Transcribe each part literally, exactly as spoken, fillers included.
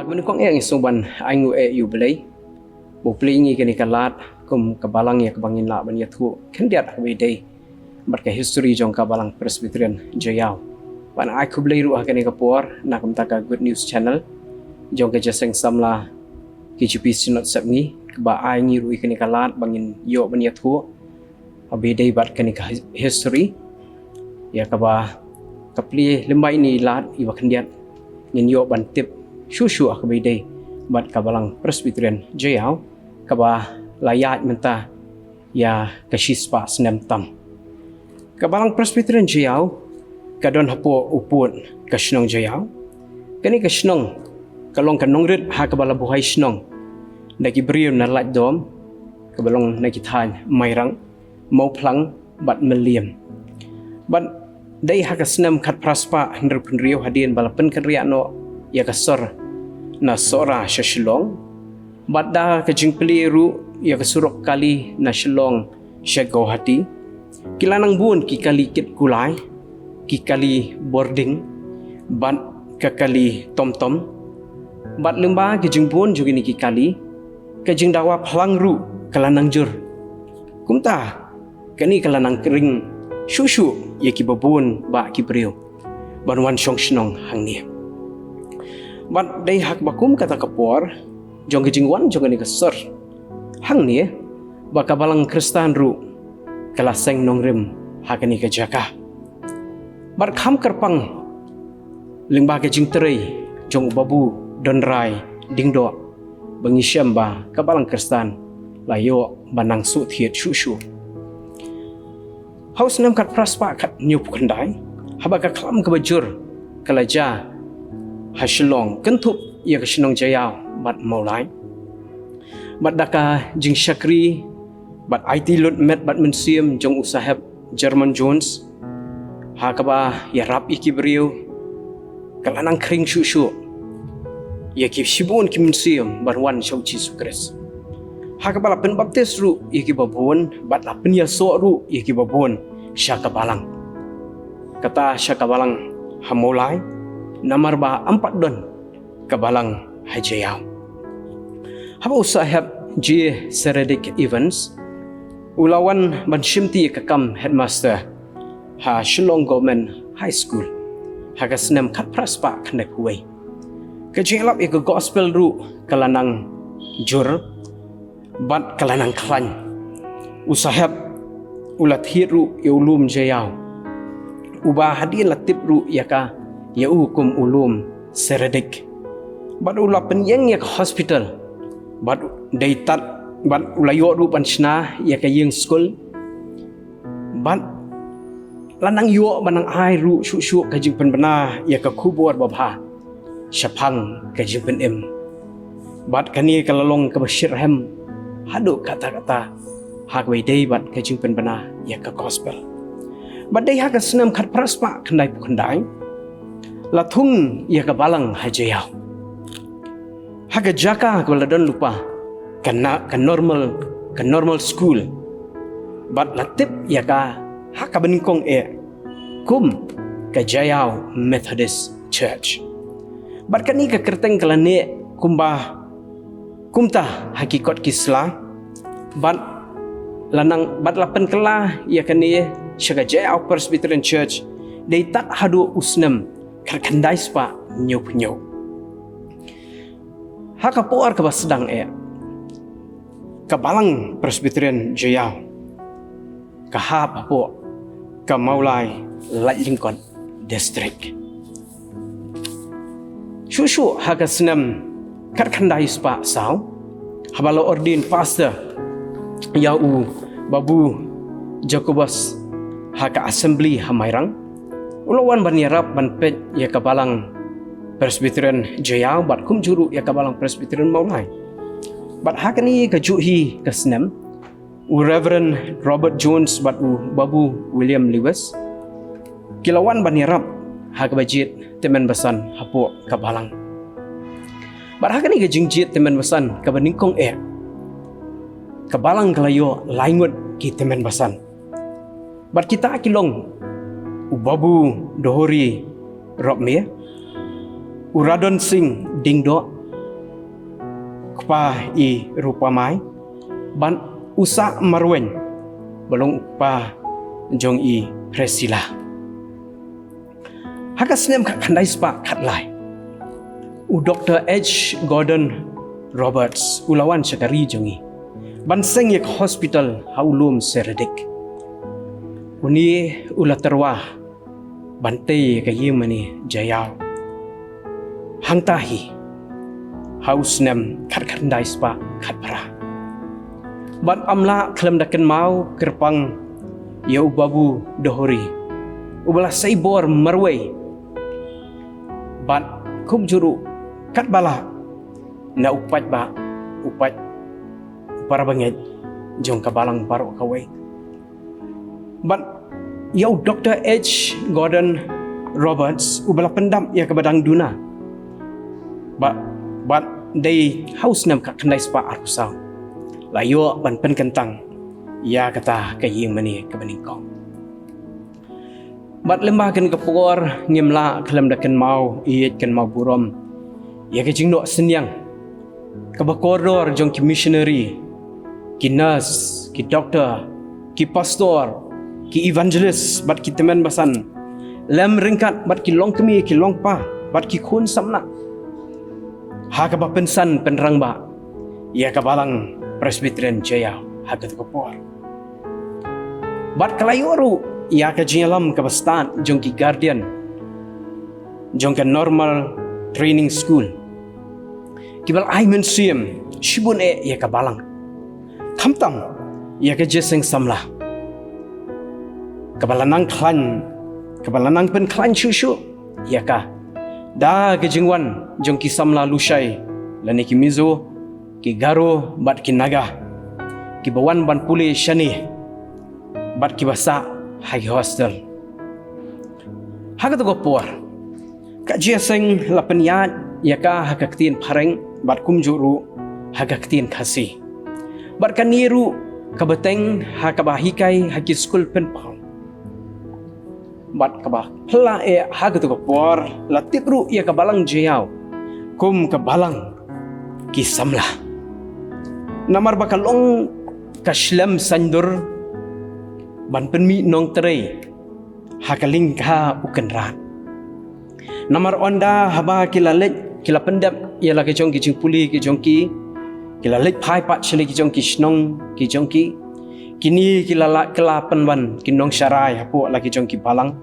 Mynnyngkong eh ngi sngewbha ban ai nguh ïa U Blei ba u plie ïa ngi kane ka lad kum ka balang ïa kaba ngin lah ban ïathuh khyndiat ha kaba ïadei bad ka history jong ka Balang Presbyterian Jaïaw. Bad ai khublei ruh ha kane ka por na ka bynta ka Good News Channel jong ka Jingïaseng Samla K J P Synod Sepngi, kaba ai ngi ruh ïa kane ka lad ba ngin ïoh ban ïathuh ha kaba ïadei bad kane ka his-, history, ïa kaba ka plie lyngba ine i lad iba khyndiat ngin ïoh ban tip shuh shuh ha kaba ïadei bad ka Balang Presbyterian Jaïaw, kaba la ïaid mynta ïa ka shispah snem tam. Ka Balang Presbyterian Jaïaw ka don hapoh u pud ka shnong Jaïaw. Kane ka shnong ka long ka nongrit ha kaba la buhai shnong da ki briew na Laitdom, kaba long na ki thaiñ Mairang, Mawphlang bad Mylliem. Bad dei ha ka snem khatphra spah hynriewphew hynriew hadien ba la pynkynriah noh ïa ka sor na Sohra sha Shillong, bad da ka jingplie ruh ïa ka surok kali na Shillong sha Guwahati, ki la nang bun ki kali kit kulai, ki kali bording bad ka kali tomtom. Bad lyngba ka jingbun jong kine ki kali, ka jingdawa phlang ruh ka la nang jur. Kumta kane ka la nang khring shuh shuh ïa kiba bun bah ki briew ban wan shong shnong hangne. Bad dei ha kaba kum kata ka por jong ka jingwan jong kane ka sor hangne ba ka Balang Khristan ruh ka la seng nongrim ha kane ka jaka. Bad kham kyrpang lyngba ka jingtrei jong u Babu Donrai Diengdoh ba ngi shem ba ka Balang Khristan la ïoh ban nang suk thied shuh shuh. Ha u snem khatphra spah khathynñiewphew khyndai, haba ka khlam kaba jur ka la jia ha Shillong kynthup ïa ka shnong Jaïaw bad Mawlai, bad da ka jingshakri bad aiti lut met bad mynsiem jong u Saheb German Jones, ha kaba ïarap ïa ki briew, ka la nang khring shuh shuh ïa ki shibun ki mynsiem ban wan sha u Jisu Khrist. Ha kaba la pynbaptis ruh ïa kiba bun bad la pynïasoh ruh ïa kiba bun sha ka balang, kata sha ka balang ha Mawlai, namar ba ym pat don ka balang ha Jaïaw. Haba u Saheb J Seredick Evans u la wan ban shimti ïa ka kam headmaster ha Shillong Government High School ha ka snem khatphra spah khyndaiphew wei, ka jingïalap ïa ka gospel ruh ka la nang jur bad ka la nang khlaiñ. U Saheb u la thied ruh ïa u lum Jaïaw, uba hadien la tip ruh ïa ka, ïa u kum u lum Seredick. Bad u la pynïeng ïa ka hospital, bad dei tad, bad u la ïoh ruh ban shna ïa ka ïing skul. Bad la nang ïoh ban nang ai ruh shuh shuh ka jingpynbna ïa ka khubor babha shaphang ka jingpynim. Bad kane ka la long kaba shitrhem haduh katta katta ha kaba ïadei bad ka jingpynbna ïa ka gospel. Bad dei ha ka snem khatphra spah khyndaiphew khyndai la thung ïa ka balang ha Jaïaw ha ka jaka kaba la don lypa ka na, ka normal, ka normal school. Bad la tip ïa ka ha kaba nyngkong eh kum ka Jaïaw Methodist Church. Bad kane ka kyrteng ka la neh kumba kumta ha ki kot ki sla. Bad la nang, bad la pynkylla ïa kane sha ka Jaïaw Presbyterian Church dei tad haduh u snem khatkhyndai spah hynñiewphew hynñiew. Ha ka por kaba sdang eh, ka Balang Presbyterian Jaïaw ka hap hapoh ka Mawlai Laitlyngkot District. Shuh shuh ha ka snem khatkhyndai spah saw, haba la ordain pastor ïa u Babu Jacobus ha ka assembly ha Mairang, u la wan ban ïarap ban peit ïa ka Balang Presbyterian Jaïaw bad kumjuh ruh ïa ka Balang Presbyterian Mawlai. Bad ha kane kajuh hi ka snem, u Reverend Robert Jones bad u Babu William Lewis ki la wan ban ïarap ha kaba jied tymmen basan hapoh ka balang. Bad ha kane ka jingjied tymmen basan kaba nyngkong eh, ka balang ka la ïoh lai ngut ki tymmen basan. Bad kita ki long u Babu Dohori Ropmie, u Radon Singh Diengdoh, kpa i Rupamai, bad u Sah Marwein, ba long u kpa jong i Priscilla. Ha ka snem khatkhyndai spah khatlai, u Doktor H Gordon Roberts u la wan sha ka ri jong ngi ban seng ïa ka hospital ha u lum Seredik. Une u la tyrwa ban tei ïa ka ïing mane Jaiaw. Hangta hi ha u snem khatkhyndai spah khatphra. Bad ym lah khlem da kynmaw kyrpang ïa u Babu Dohuri, uba la sei bor marwei. Bad kumjuh ruh katba lah na u paidbah, u paid, u parabangeit jong ka balang baroh kawei. Bad ïa u Doktor H Gordon Roberts uba la pyndap ïa kaba dang duna. Bad, bad dei ha u snem khatkhyndai spah arphew saw la ïoh ban pynkyntang ïa kata ka ïing mane kaba nyngkong. Bad lyngba kane ka por ngim lah khlem da kynmaw ïeit kynmaw burom ïa ka jingnoh synñiang kaba kordor jong ki missionary, ki nurse, ki doktor, ki pastor, ki evangelist bad ki tymmen basan, lem ryngkat bad ki longkmie ki longkpa bad ki khun samla, ha kaba pynsan pynrangbah ïa ka balang Presbyterian Jaiaw ha kata ka por. Bad ka la ïoh ruh ïa ka jingïalam kaba stad jong ki guardian jong ka Normal Training School, kiba la ai mynsiem shibun eh ïa ka balang, khamtam ïa ka jingïaseng samla kaba la nang khlaiñ, kaba la nang pynkhlaiñ shuh shuh ïa ka da ka jingwan jong ki samla Lushai lane ki Mizo, ki Garo bad ki Naga, kiba wan ban pule shane bad kiba sah ha ki hostel. Ha kata ka por ka jingïaseng la pynïaid ïa ka ha ka ktien Phareng bad kumjuh ruh ha ka ktien Khasi. Bad kane ruh ka bteng ha kaba hikai ha ki skul pynpaw. Bad kaba phylla eh ha kata ka por la tip ruh ïa ka balang Jaiaw kum ka balang ki samla. Namar ba ka long ka shlem saiñdur ban pynmih nongtrei ha ka lyngkha u Kynrad. Namar ynda haba ki la leit, ki la pyndep ïa la ki jong ki jingpule ki jong ki, ki la leit phai pat sha la ki jong ki shnong ki jong ki, kine ki la lah kylla pynban ki nongsharai hapoh la ki jong ki balang,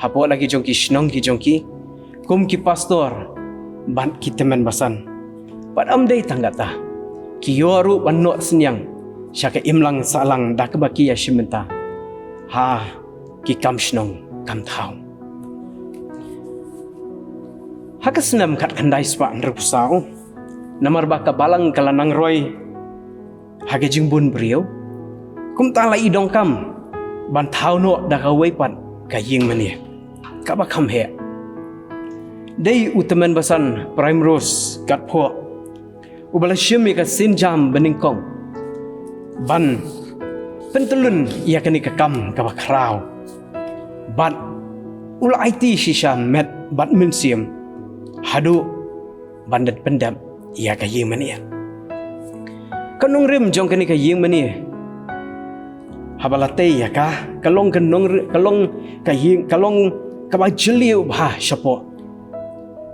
hapoh la ki jong ki shnong ki jong ki, kum ki pastor bad ki tymmen basan. Bad ym dei tang kata, ki ïoh ruh ban noh synñiang sha ka imlang sahlang da kaba ki ïashim bynta ha ki kam shnong kam thaw. Ha ka snem khatkhyndai spah hynriewphew saw, namar ba ka balang ka la nang roi ha ka jingbun briew, kumta la i donkam ban thaw noh da kawei pat ka ïing mane kaba kham heh. Dei u tymmen basan Primrose Gatphoh uba la shim ïa ka sienjam banyngkong ban pyntyllun ïa kane ka kam kaba khraw. Bad u la aiti shisha met bad mynsiem haduh ban da pyndep ïa ka ïing mane. Ka nongrim jong kane ka ïing mane haba la tei ïa ka, ka long ka nongri-, ka long ka ïing, ka long kaba jylliew bha shapoh.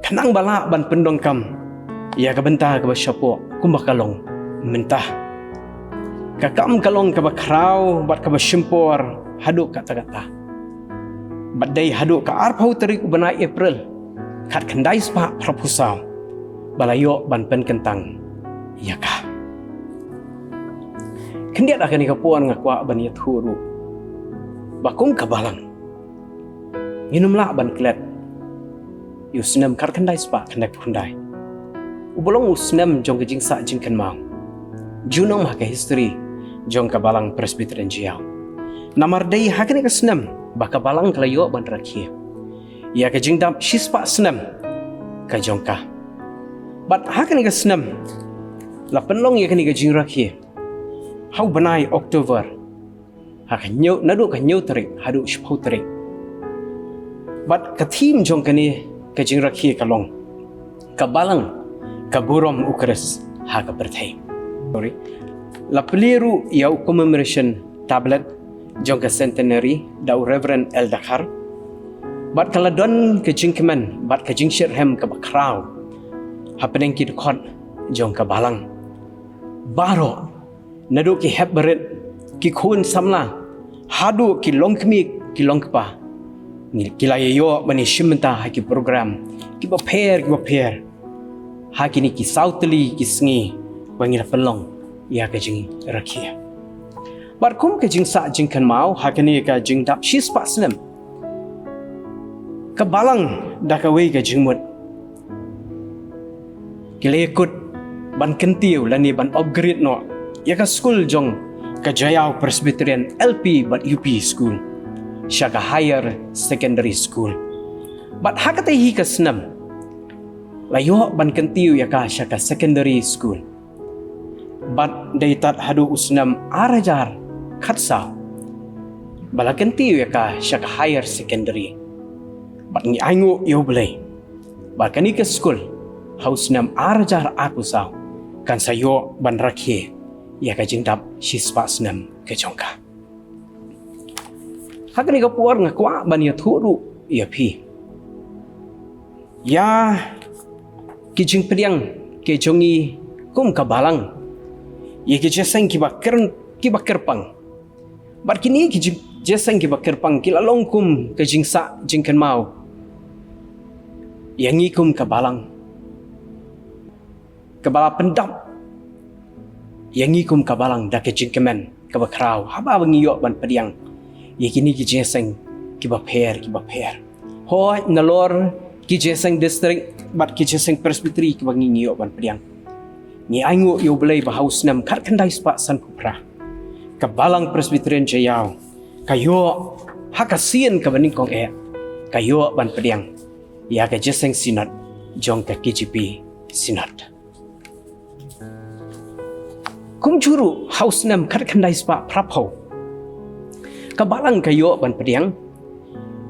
Khnang ba lah ban pyndonkam ïa ka bynta kaba shapoh kumba ka long mynta. Ka kam ka long kaba khraw bad kaba shim por haduh katta katta. Bad dei haduh ka arphew tarik u bnai April khatkhyndai spah phraphew saw ba la ïoh ban pynkyntang ïa ka. Khyndiat ha kane ka por nga kwah ban ïathuh ruh ba kum ka balang ngin ym lah ban klet ïa u snem khatkhyndai spah khyndaiphew khyndai uba long u snem jong ka jingsah jingkynmaw junom ha ka history jong ka balang Presbyterian Jaiaw. Namar dei ha kane ka snem ba ka balang ka la ïoh ban rakhe ïa ka jingdap shispah snem ka jong ka. Bad ha kane ka snem la pynlong ïa kane ka jingrakhe ha u bnai October, ha ka hynñiew, naduh ka hynñiew tarik haduh shiphew tarik. Bad ka theme jong kane ka jingrakhe ka long, ka balang ka burom u Khrist ha ka pyrthei. Sorry. La plie ruh ïa u commemoration tablet jong ka centenary da u Reverend L Dkhar. Bad ka la don ka jingkmen bad ka jingshitrhem kaba khraw hapdeng ki dkhot jong ka balang baroh, naduh ki hep barit, ki khun samla haduh ki longkmie ki longkpa. Ngi ki la ïoh ban ïashim bynta ha ki program kiba pher kiba pher ha kine ki saw tylli ki sngi ba ngi la pynlong ïa ka jingrakhe. Bad kum ka jingsah jingkynmaw ha kane ka jingdap shispah snem, ka balang da kawei ka jingmut ki la ïakut ban kyntiew lane ban upgrade noh ïa ka skul jong ka Jaïaw Presbyterian L P bad U P school sha ka higher secondary school. Bad ha katei hi ka snem la ïoh ban kyntiew ïa ka sha ka secondary school. Bad dei tad haduh u snem ar hajar khatsaw ba la kyntiew ïa ka sha ka higher secondary. Bad ngi ainguh ïa U Blei ba kane ka skul ha u snem ar hajar arphew saw kan sa ïoh ban rakhe ïa ka jingdap shispah snem ka jong ka. Ha kane ka por nga kwah ban ïathuh ruh ïa phi ïa ki jingpdiang ki jong ngi kum ka balang ïa ki jingïaseng kiba kyr-, kiba kyrpang. Bad kine ki jing-, jingïaseng kiba kyrpang ki la long kum ka jingsah jingkynmaw ïa ngi kum ka balang, kaba la pyndap ïa ngi kum ka balang da ka jingkmen kaba khraw haba ba ngi ïoh ban pdiang ïa kine ki jingïaseng kiba pher kiba pher. Hooid, nalor ki jingïaseng district bad ki jingïaseng presbytery kiba ngi, ngi ïoh ban pdiang, ngi ainguh ïa U Blei ba ha u snem khatkhyndai spah sanphew phra ka balang Presbyterian Jaïaw ka ïoh, ha ka sien kaba nyngkong eh, ka ïoh ban pdiang ïa ka jingïaseng synod jong ka K J P synod. Kumjuh ruh ha u snem khatkhyndai spah phraphew ka balang ka ïoh ban pdiang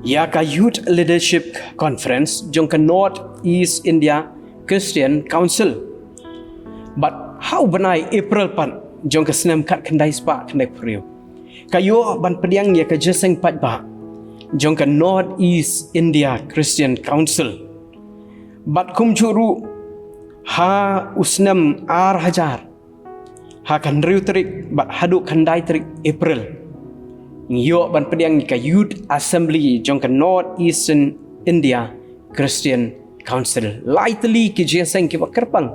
ïa ka Youth Leadership Conference jong ka North East India Christian Council. Bad ha u bnai April pat jong ka snem khatkhyndai spah khyndaiphew hynriew ka ïoh ban pdiang ïa ka jingïaseng paidbah jong ka North East India Christian Council. Bad kumjuh ruh ha u snem ar hajar, ha ka hynriew tarik bad haduh khyndai tarik April, ngi ïoh ban pdiang ïa ka Youth Assembly jong ka North Eastern India Christian Council. Lai tylli ki jingïaseng kiba kyrpang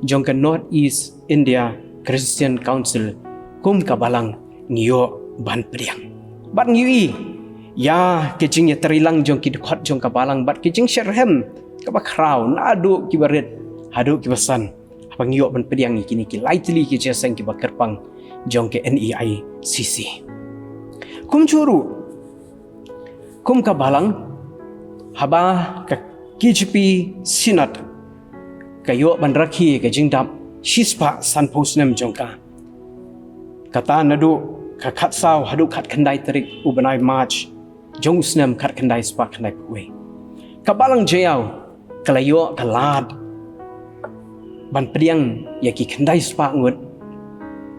jong ka North East India Christian Council kum ka balang ngi ïoh ban pdiang. Bad ngi ïohi ïa ka jingïatreilang jong ki dkhot jong ka balang bad ki jingshitrhem kaba khraw naduh kiba rit haduh kiba san haba ngi ïoh ban pdiang ïa kine ki lai tylli ki jingïaseng kiba kyrpang jong ka N E I C C. Kumjuh ruh kum ka balang, haba ka K J P synod ka ïoh ban rakhe ka jingdap shispah sanphew snem jong ka, kata naduh ka khatsaw haduh khatkhyndai tarik u bnai March jong u snem khatkhyndai spah khyndaiphew wei, ka balang Jaïaw ka la ïoh ka lad ban pdiang ïa ki khyndai spah ngut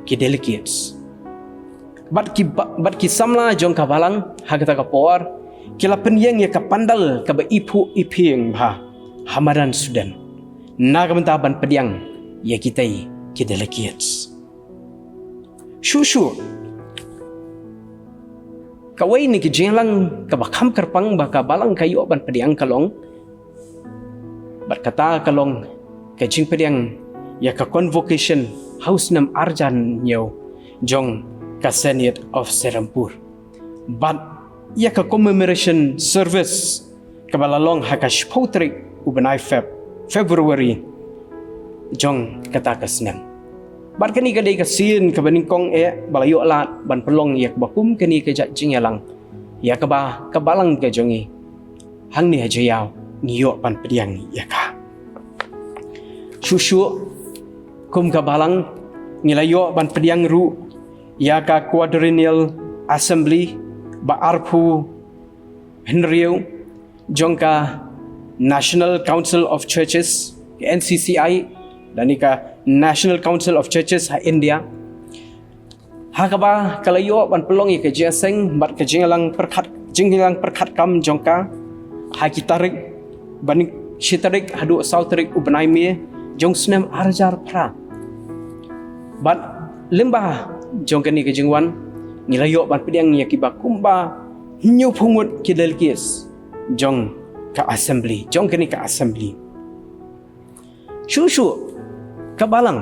ki delegates. Bad ki ba-, bad ki samla jong ka balang ha kata ka por ki la pynïeng ïa ka pandal kaba iphuh iphieng bha ha madan Sudan na ka bynta ban pdiang ïa kitei ki delegates. Shuh shuh, kawei na ki jingïalang kaba kham kyrpang ba ka balang ka ïoh ban pdiang ka long, bad kata ka long ka jingpdiang ïa ka convocation ha u snem ar hajar hynñiew jong ka Synod of Serampore. Bad ïa ka commemoration service kaba la long ha ka shiphew tarik u bnai Feb, February jong kata ka snem. Bad kane ka dei ka sien kaba nyngkong eh ba la ïoh lad ban pynlong ïa kaba kum kane ka jait jingïalang ïa kaba ka balang ka jong ngi hangne ha Jaïaw ngi ïoh ban pdiang ïa ka. Shuh shuh kum ka balang ngi la ïoh ban pdiang ruh ïa ka quadrennial assembly ba arphew hynriew jong ka National Council of Churches, N C C I, lane ka National Council of Churches ha India. Ha kaba ka la ïoh ban pynlong ïa ka jingïaseng bad ka jingïalang pyrkhat, jingïalang pyrkhat kam jong ka ha ki tarik, ban shi tarik haduh saw tarik u bnai May jong snem ar hajar phra. Bad lyngba jong kane ka jingwan ngi la ïoh ban pdiang ïa kiba kumba hynñiewphew ngut ki delegates jong ka assembly, jong kane ka assembly. Shuh shuh ka balang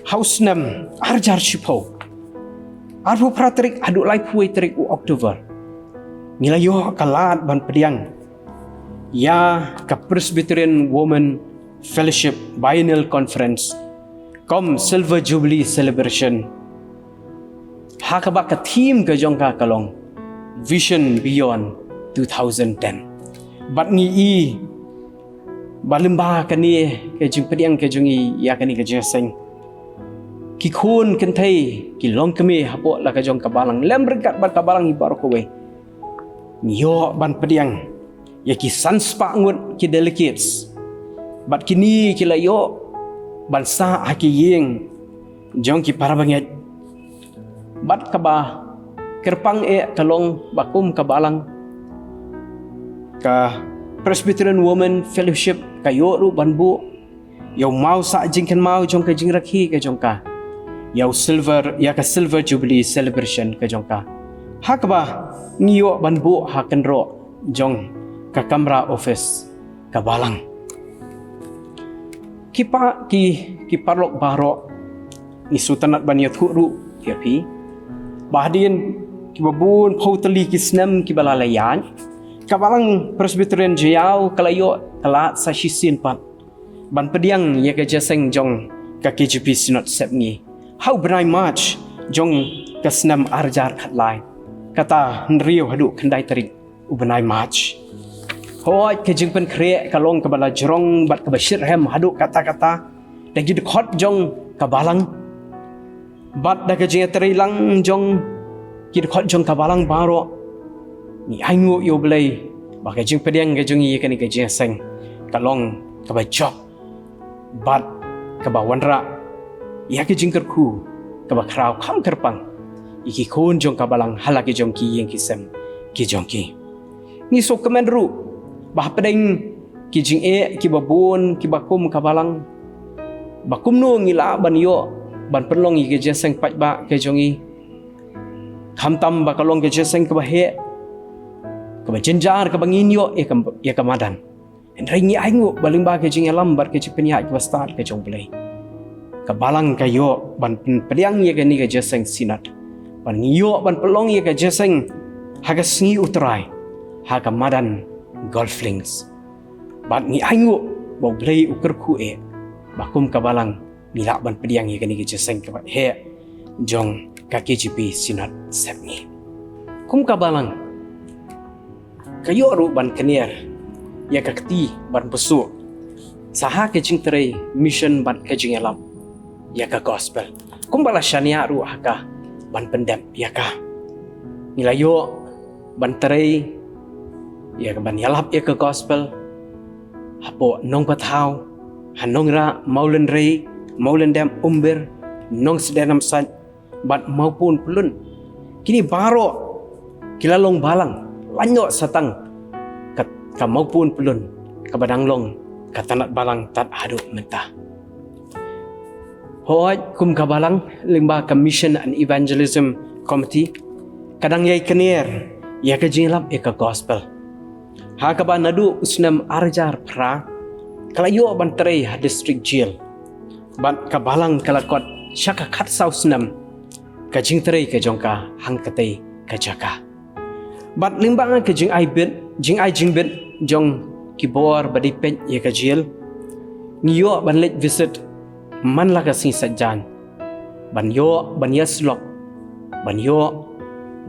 ha u snem ar hajar shiphew, arphew phra tarik haduh laiphew wei tarik u October, ngi la ïoh ka lad ban pdiang ïa ka Presbyterian Women Fellowship Biennial Conference cum Silver Jubilee Celebration, ha kaba ka theme ka jong ka ka long Vision Beyond two thousand ten. Bad ngi i ba lyngba kane ka jingpdiang ka jong ngi ïa kane ka jingïaseng, ki khun kynthei ki longkmie hapoh la ka jong ka balang lem ryngkat bad ka balang hi baroh kawei, ngi ïoh ban pdiang ïa ki san spah ngut ki delegates. Bad kine ki la ïoh ban sah ha ki ïing jong ki parabangeit. Bad kaba kyrpang eh ka long ba kum ka balang, ka Presbyterian Women Fellowship ka ïoh ruh ban buh ïa u maw sah jingkynmaw jong ka jingrakhe ka jong ka, ïa u silver, ïa ka Silver Jubilee Celebration ka jong ka, ha kaba ngi ïoh ban buh ha kynroh jong ka kamra office ka balang. Ki pa, ki, ki paralok baroh, ngi sngewtynnat ban ïathuh ruh ïa phi ba hadien kiba bun phew tylli ki snem kiba la ïaid, ka balang Presbyterian Jaïaw ka la ïoh ka lad sa shisien pat ban pdiang ïa ka jingïaseng jong ka K J P Synod Sepngi ha u bnai March jong ka snem ar hajar khatlai, kata hynriew haduh khyndai tarik u bnai March. Hooid, ka jingpynkhreh ka long kaba la jrong bad kaba shitrhem haduh katta katta da ki dkhot jong ka balang bad da ka jingïatreilang jong ki dkhot jong ka balang baroh. Ngi ainguh ïa U Blei ba ka jingpdiang ka jong ngi ïa kane ka jingïaseng ka long kaba jop bad kaba wanrah ïa ka jingkyrkhu kaba khraw kham kyrpang ïa ki khun jong ka balang ha la ki jong ki ïing ki sem ki jong ki. Ngi sngewkmen ruh ba hapdeng ki jingeh kiba bun kiba kum ka balang, ba kumno ngi lah ban ïoh ban pynlong ïa ka jingïaseng paidbah ka jong ngi, khamtam ba ka long ka jingïaseng kaba heh, kaba jynjar, kaba ngin ïoh ïa ka, ïa ka madan. Hynrei ngi ainguh ba lyngba ka jingïalam bad ka jingpynïaid kaba stad ka jong U Blei, ka balang ka ïoh ban pyn-, pdiang ïa kane ka jingïaseng Synod, ban ngi ïoh ban pynlong ïa ka jingïaseng ha ka sngi U Trai ha ka madan Golf Links. Bad ngi ainguh ba U Blei u kyrkhu eh ba kum ka balang ngi lah ban pdiang ïa kane ka jingïaseng kaba heh jong ka K J P Synod Sepngi. Kum ka balang ka ïoh ruh ban kner ïa ka kti ban pyrshah sa ha ka jingtrei mission bad ka jingïalap ïa ka gospel, kumba la shaniah ruh ha ka ban pyndep ïa ka. Ngi la ïoh ban trei ïa ka ban ïalap ïa ka gospel hapoh Nongpathaw, ha Nongrah, Mawlynrei, Mawlyndep, Umbir, Nongsden Namsait bad Mawpun Pyllun. Kine baroh ki la long balang lano sa tang ka, ka Mawpun Pyllun kaba dang long ka tnat balang tad haduh mynta. Hooid, kum ka balang, lyngba ka Mission and Evangelism Committee ka dang ïai kner ïa ka jingïalap ïa ka gospel. Ha kaba naduh u snem ar hajar phra ka la ïoh ban trei ha District Jail, bad ka balang ka la kot sha ka khatsaw snem ka jingtrei ka jong ka hangkatei ka jaka. Bad lyngba ka jingai bit, jingai jingbit jong ki bor ba dei peit ïa ka jail, ngi ïoh ban leit visit man la ka sngi Saitjaiñ, ban ïoh ban ïasyllok, ban ïoh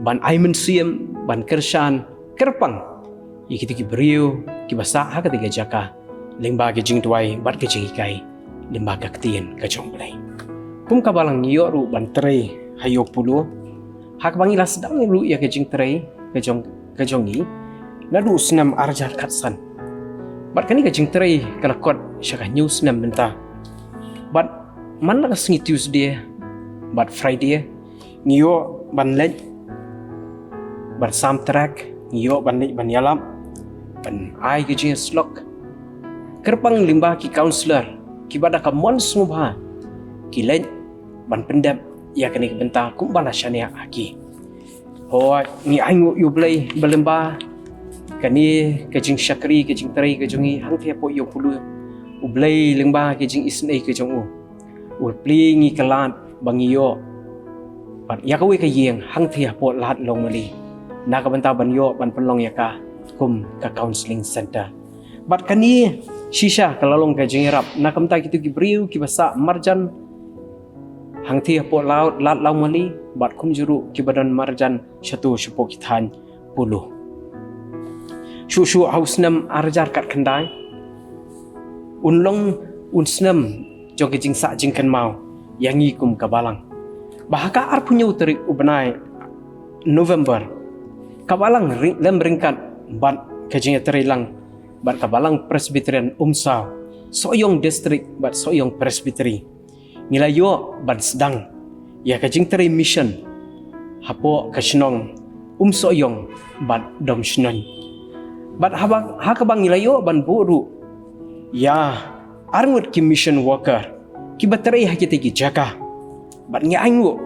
ban ai mynsiem, ban kyrshan kyrpang ïa kita ki briew kiba sah ha kata ka jaka lyngba ka jingduwai bad ka jinghikai lyngba ka ktien ka jong U Blei. Kum ka balang ngi ïoh ruh ban trei ha Ïewpolo, ha kaba ngi la sdang ruh ïa ka jingtrei ka jong, ka jong ngi naduh u snem ar hajar khatsan. Bad kane ka jingtrei ka la kot sha ka hynñiew snem mynta. Bad man la ka sngi Tuesday bad Friday, ngi ïoh ban leit ban sam track, ngi ïoh ban leit ban ïalap, ban ai ka jingïasyllok. Kyrpang lyngba ki counsellor kiba da ka mon sngewbha, ki leit ban pyndep ïa kane ka bynta kumba la shaniah ha ki. Hooid, ngi ainguh ïa U Blei ba lyngba kane ka jingshakri, ka jingtrei ka jong ngi hangtei hapoh Ïewpulu, U Blei lyngba ka jingisynei ka jong u, u plie ngi ka lad ba ngi ïoh pat ïa kawei ka ïing hangtei hapoh Lad Longmali, na ka bynta ban ïoh ban pynlong ïa ka kum ka counselling center. Bad kane shisha ka la long ka jingïarap na ka bynta kito ki briew kiba sah marjan hangtei hapoh Lad Longmali, bad kumjuh ruh kiba don marjan shato shapoh ki thaiñ Polo. Shuh shuh ha u snem ar hajar khatkhyndai, un long un snem jong ka jingsah jingkynmaw ïa ngi kum ka balang. Ba ha ka arphew hynñiew tarik u bnai November, ka balang lem ryngkat bad ka jingïatreilang bad ka Balang Presbyterian Umsaw, Sohiong District bad Sohiong Presbytery, ngi la ïoh ban sdang ïa ka jingtrei mission hapoh ka shnong Umsohiong bad Domshnong. Bad ha kaba ngi la ïoh ban buh ruh ïa arngut ki mission worker kiba trei ha kitei ki jaka. Bad ngi ainguh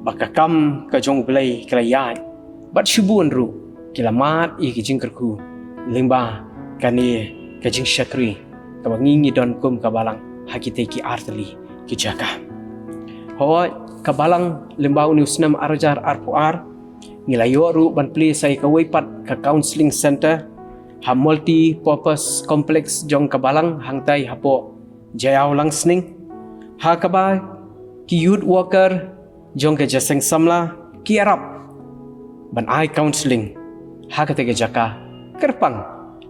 ba ka kam ka jong U Blei ka la ïaid, bad shibun ruh ki la mad ïa ki jingkyrkhu lyngba kane ka jingshakri kaba ngi ngi don kum ka balang ha kitei ki artylli ki jaka. Hooid, ka balang lyngba une u snem ar hajar arphew ar, ngi la ïoh ruh ban plie sa ïa kawei pat ka counselling center ha multi purpose complex jong ka balang hangtei hapoh Jaiaw Langsning, ha kaba ki youth worker jong ka Jingïaseng Samla ki ïarap ban ai counselling ha katei ka jaka. Kyrpang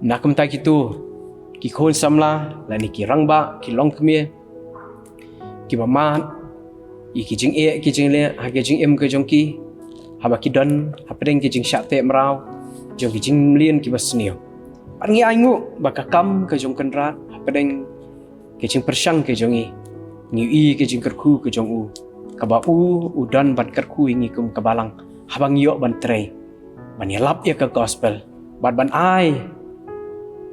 na ka bynta kito ki khun samla lane ki rangbah, ki longkmie kiba mad ïa ki jingeh ki jingleh ha ka jingim ka jong ki, haba ki don hapdeng ki jingshah teh mraw jong ki jingmlien kiba sniew. Bad ngi ainguh ba ka kam ka jong U Kynrad hapdeng ka jingpyrshang ka jong ngi, ngi ïohi ka jingkyrkhu ka jong u, kaba u u don ban kyrkhu ïa ngi kum ka balang haba ngi ïoh ban trei, ban ïalap ïa ka gospel bad ban ai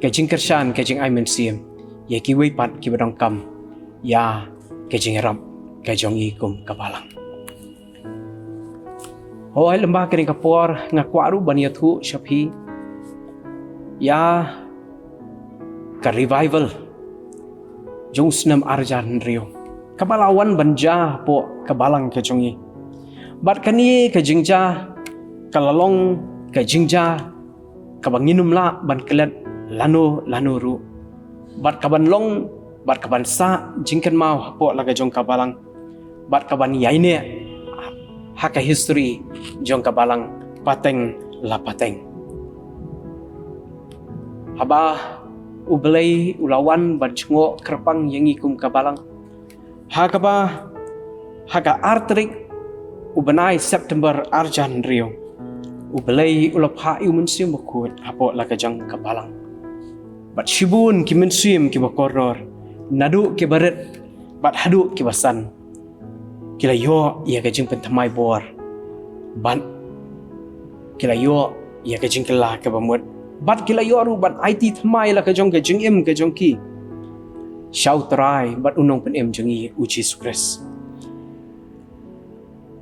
ka jingkyrshan, ka jingai mynsiem ïa kiwei pat kiba donkam ïa ka jingïarap ka jong ngi kum ka balang. Hooid, lyngba kane ka por nga kwah ruh ban ïathuh sha phi ïa ka revival jong u snem ar hajar hynriew kaba la wan ban jia hapoh ka balang ka jong ngi. Bad kane ka jingjia ka la long ka jingjia kaba ngin ym lah ban klet lano lano ruh, bad kaban long bad kaban sah jingkynmaw hapoh la ka jong ka balang, bad kaban ïaineh ha ka history jong ka balang pateng la pateng. Haba U Blei u la wan ban jngoh kyrpang ïa ngi kum ka balang, ha kaba ha ka ar tarik u bnai September ar hajar hynriew, U Blei u la phah ïa u Mynsiem Bakhuid hapoh la ka jong ka balang. Bad shibun ki mynsiem kiba kordor, naduh kiba rit bad haduh kiba san, ki la ïoh ïa ka jingpynthymmai bor, bad ki la ïoh ïa ka jingkylla kaba mut, bad ki la ïoh ruh ban aiti thymmai la ka jong ka jingim ka jong ki sha U Trai bad U Nongpynim jong ngi U Jisu Khrist.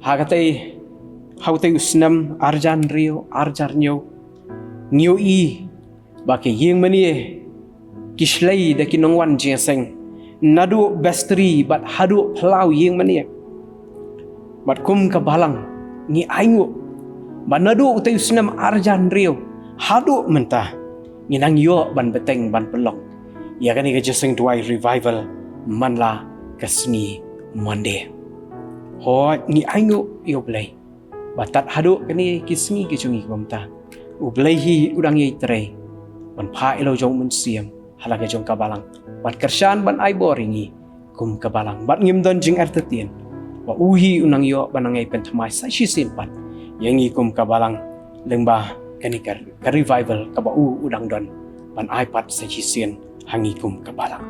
Ha katei, ha utei u snem ar hajar hynriew, ar hajar hynñiew, ngi ïohi ba ki ïing mane ki shlei da ki nongwan jingïaseng naduh Bestri bad haduh phyllaw ïing mane. Bad kum ka balang ngi ainguh ba naduh utei u snem ar hajar hynriew haduh mynta ngi nang ïoh ban bteng ban pynlong ïa kane ka jingïaseng duwai revival man la ka sngi Monday. Hooid, ngi ainguh ïa U Blei ba tad haduh kine ki sngi ki jong ngi kumta, U Blei hi u dang ïai trei ban phah ïa la u jong u Mynsiem ha la ka jong ka balang, ban kyrshan, ban ai bor ïa ngi kum ka balang. Bad ngim don jingartatien ba u hi u nang ïoh ban nang ïai pynthymmai sa shisien pat ïa ngi kum ka balang lyngba kane ka, ka revival kaba u u dang don ban ai pat sa shisien ha ngi kum ka balang.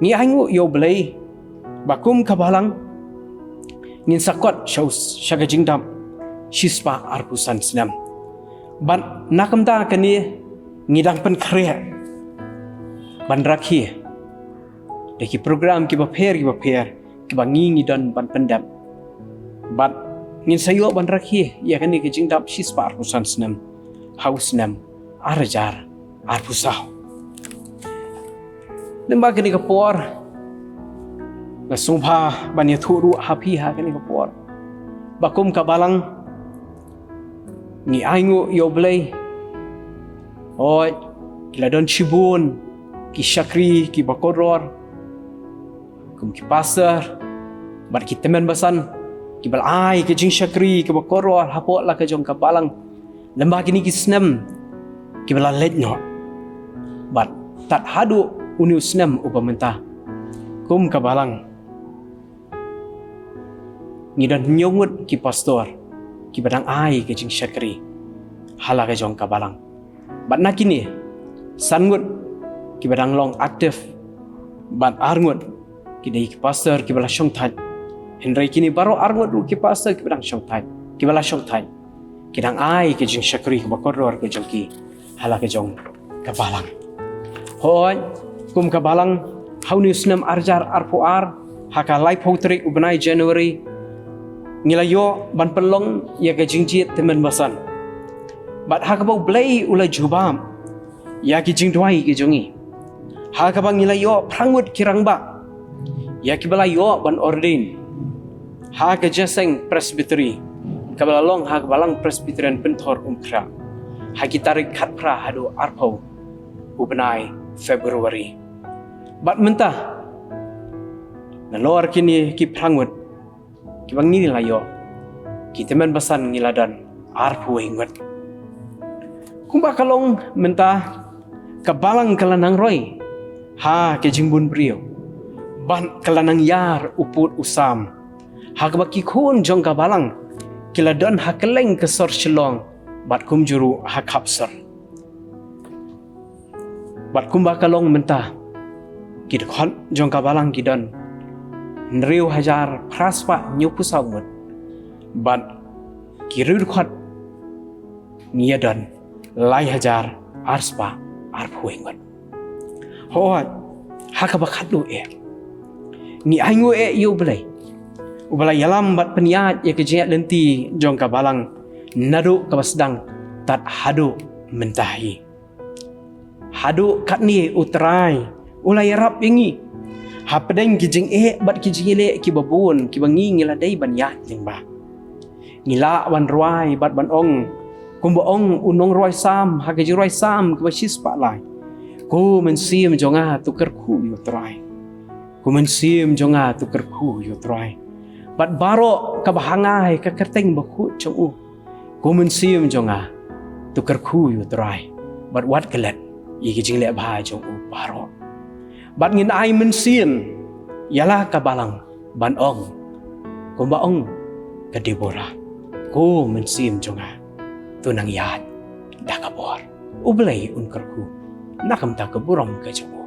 Ngi ainguh ïa U Blei Ba kum ka balang ngin sa kot sha u-, sha ka jingdap shispah arphew san snem. Bad na ka bynta kane ngi dang pynkhreh ban rakhe da ki program kiba pher kiba pher kiba ngi ngi don ban pyndep. Bad ngin sa ïoh ban rakhe ïa kane ka jingdap shispah arphew san snem ha u snem ar hajar arphew saw. Lyngba kane ka por nga sngewbha ban ïathuh ruh ha phi ha kane ka por ba kum ka balang ngi ainguh ïa U Blei. Hooid, ki la don shibun ki shakri kiba kordor kum ki pastor bad ki tymmen basan kiba la ai ka jingshakri kaba kordor hapoh la ka jong ka balang lyngba kine ki snem kiba la leit noh. Bad tad haduh une u snem uba mynta, kum ka balang ngi don hynñiew ngut ki pastor kiba dang ai ka jingshakri ha la ka jong ka balang. Bad na kine, san ngut kiba dang long active bad ar ngut ki dei ki pastor kiba la shongthait. Hynrei kine baroh ar ngut ruh ki pastor kiba dang shongthait, kiba la shongthait, ki dang ai ka jingshakri kaba kordor ka jong ki ha la ka jong ka balang. Hooid, kum ka balang ha une u snem ar hajar arphew ar ha ka laiphew tarik u bnai January ngi la ïoh ban pynlong ïa ka jingjied tymmen basan. Bad ha kaba U Blei u la jubab ïa ki jingduwai ki jong ngi, ha kaba ngi la ïoh phra ngut ki rangbah ïa kiba la ïoh ban ordain ha ka jingïaseng Presbytery kaba la long ha ka Balang Presbyterian Pynthor Umkhrah ha ki tarik khatphra haduh arphew u bnai February. Bad mynta nalor kine ki phra ngut kiba ngi la ïoh, ki tymmen basan ngi la don arphew wei ngut. Kumba ka long mynta, ka balang ka la nang roi ha ka jingbun briew bad ka la nang ïar u pud u sam ha kaba ki khun jong ka balang ki la don ha kylleng ka sor Shillong bad kumjuh ruh ha khap sor. Bad kumba ka long mynta, ki dkhot jong ka balang ki don hynriew hajar phra spah hynñiewphew saw ngut bad ki riewdkhot ngi ïa don lai hajar ar spah arphew wei ngut. Hooid, ha kaba khatduh eh ngi ainguh eh ïa U Blei uba la ïalam bad pynïaid ïa ka jingïaid lynti jong ka balang naduh kaba sdang tad haduh mynta hi. Haduh katne U Trai u la ïarap ïa ngi hapdeng ki jingeh bad ki jingïaleh kiba bun kiba ngi ngi la dei ban ïaid lyngba. Ngi lah ban rwai bad ban ong kumba ong u nongrwai Salm ha ka jingrwai Salm kaba shispah lai: Ko mynsiem jong nga, to kyrkhu ïa U Trai. Ko mynsiem jong nga, to kyrkhu ïa U Trai. Bad baroh kaba ha nga hi, ka kyrteng bakhuid jong u, ko mynsiem jong nga, to kyrkhu ïa U Trai bad wat klet ïa ki jingleh bha jong u baroh. Bad ngin ai mynsiem ïa la ka balang ban ong kumba ong ka Deborah: Ko mynsiem jong nga, to nang ïaid da ka bor. U Blei un kyrkhu na ka bynta ka burom ka jong u.